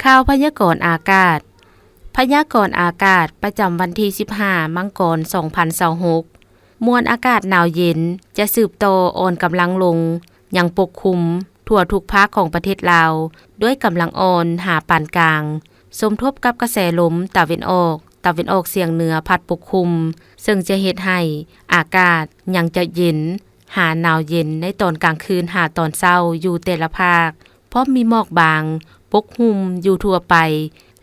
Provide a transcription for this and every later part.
ຂ່າວພະຍາກອນອາກາດ. ພະຍາກອນອາກາດປະຈຳວັນທີສິບຫ້າ ມັງກອນ ສອງພັນຊາວຫົກ. ມວນອາກາດໜາວເຢັນຈະສືບຕໍ່ອ່ອນກຳລັງລົງ ຍັງປົກຄຸມທົ່ວທຸກພາກຂອງປະເທດລາວ ດ້ວຍກຳລັງອ່ອນຫາປານກາງ, ສົມທົບກັບກະແສລົມຕາເວັນອອກ, ຕາເວັນອອກສຽງເໜືອພັດປົກຄຸມ, ເຊິ່ງຈະເຮັດໃຫ້ອາກາດຍັງຈະເຢັນ ຫາໜາວເຢັນໃນຕອນກາງຄືນຫາຕອນເຊົ້າຢູ່ແຕ່ລະພາກ, ພ້ອມມີໝອກບາງປົກຫຸ້ມຢູ່ທົ່ວໄປ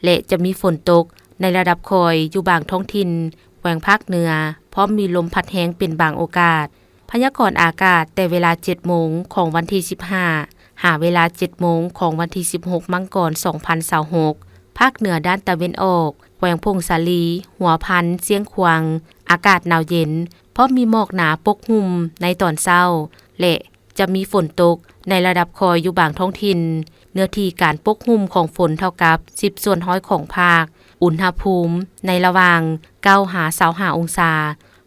ແລະ ຈະມີຝົນຕົກໃນລະດັບຄ່ອຍຢູ່ບາງທ້ອງຖິ່ນແຂວງພາກເໜືອ, ພ້ອມມີລົມພັດແຮງເປັນບາງໂອກາດ. ພະຍາກອນອາກາດແຕ່ເວລາເຈັດໂມງຂອງວັນທີສິບຫ້າ ຫາເວລາເຈັດໂມງຂອງວັນທີສິບຫົກ ມັງກອນ ສອງພັນຊາວຫົກ, ພາກເໜືອດ້ານຕາເວັນອອກ, ແຂວງຜົ້ງສາລີ, ຫົວພັນ, ຊຽງຂວາງ, ອາກາດໜາວເຢັນ, ພ້ອມມີໝອກໜາປົກຫຸ້ມໃນຕອນເຊົ້າ ແລະ ຈະມີຝົນຕົກໃນລະດັບຄ່ອຍຢູ່ບາງທ້ອງຖິ່ນ. ເນື້ອທີ່ການປົກຫຸ້ມຂອງຝົນເທົ່າກັບສິບສ່ວນຮ້ອຍຂອງພາກ. ອຸນຫະພູມໃນລະຫວ່າງເກົ້າຫາຊາວຫ້າອົງສາ.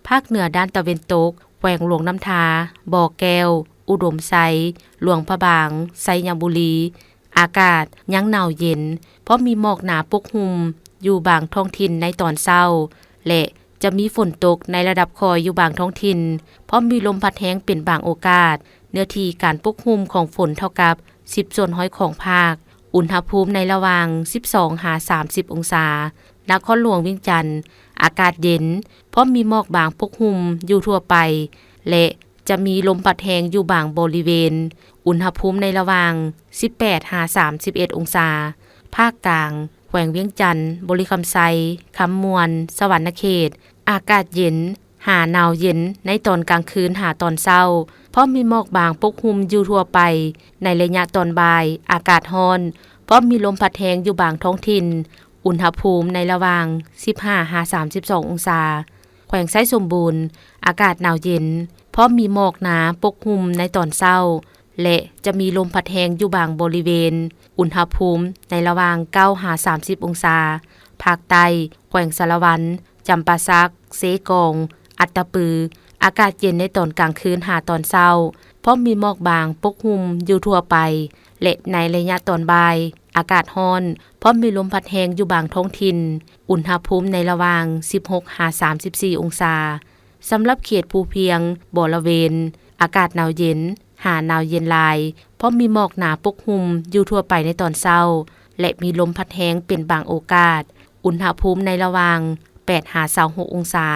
ພາກເໜືອດ້ານຕາເວັນຕົກ, ແຂວງຫຼວງນ້ຳທາ, ບໍ່ແກ້ວ, ອຸດົມໄຊ, ຫຼວງພະບາງ, ໄຊຍະບູລີ, ອາກາດຍັງໜາວເຢັນ, ເພາະມີໝອກໜາປົກຫຸ້ມຢູ່ບາງທ້ອງຖິ່ນໃນຕອນເຊົ້າ ແລະ ຈະມີຝົນຕົກໃນລະດັບຄ່ອຍຢູ່ບາງທ້ອງຖິ່ນ, ພ້ອມມີລົມພັດແຮງເປັນບາງໂອກາດ. ເນື້ອທີ່ການປົກຫຸ້ມຂອງຝົນເທົ່າກັບສິບສ່ວນຮ້ອຍຂອງພາກ. ອຸນຫະພູມໃນລະຫວ່າງສິບສອງຫາສາມສິບອົງສາ. ນະຄອນຫຼວງວຽງຈັນ, ອາກາດເຢັນ, ພ້ອມມີໝອກບາງປົກຫຸ້ມຢູ່ທົ່ວໄປ ແລະ ຈະມີລົມພັດແຮງຢູ່ບາງບໍລິເວນ. ອຸນຫະພູມໃນລະຫວ່າງສິບແປດຫາສາມສິບເອັດອົງສາ. ພາກກາງ, ແຂວງວຽງຈັນ, ບໍລິຄຳໄຊ, ຄຳມ່ວນ, ສະຫວັນນະເຂດ, ອາກາດເຢັນ ຫາໜາວເຢັນໃນຕອນກາງຄືນຫາຕອນເຊົ້າ, ພ້ອມມີໝອກບາງປົກຫຸ້ມຢູ່ທົ່ວໄປ. ໃນໄລຍະຕອນບ່າຍ, ອາກາດຮ້ອນ, ພ້ອມມີລົມພັດແຮງຢູ່ບາງທ້ອງຖິ່ນ. ອຸນຫະພູມໃນລະຫວ່າງສິບຫ້າຫາສາມສິບສອງອົງສາ. ແຂວງໄຊສົມບູນ, ອາກາດໜາວເຢັນ, ພ້ອມມີໝອກໜາປົກຫຸ້ມໃນຕອນເຊົ້າ ແລະ ຈະມີລົມພັດແຮງຢູ່ບາງບໍລິເວນ. ອຸນຫະພູມໃນລະຫວ່າງເກົ້າຫາສາມສິບອົງສາ. ພາກໃຕ້, ແຂວງສາລະວັນ, ຈຳປາສັກ, ເຊກອງ, ອັດຕະປື, ອາກາດເຢັນໃນຕອນກາງຄືນຫາຕອນເຊົ້າ, ພ້ອມມີໝອກບາງປົກຫຸ້ມຢູ່ທົ່ວໄປ ແລະ ໃນໄລຍະຕອນບ່າຍ, ອາກາດຮ້ອນ, ພ້ອມມີລົມພັດແຮງຢູ່ບາງທ້ອງຖິ່ນ. ອຸນຫະພູມໃນລະຫວ່າງສິບຫົກຫາສາມສິບສີ່ອົງສາ. ສຳລັບເຂດພູພຽງ, ບໍລະເວນ, ອາກາດໜາວເຢັນ ຫາໜາວເຢັນຫຼາຍ, ພ້ອມມີໝອກໜາປົກຫຸ້ມຢູ່ທົ່ວໄປໃນຕອນເຊົ້າ ແລະ ມີລົມພັດແຮງເປັນບາງໂອກາດ. ອຸນຫະພູມໃນລະຫວ່າງແປດຫາຊາວຫົກອົງສາ.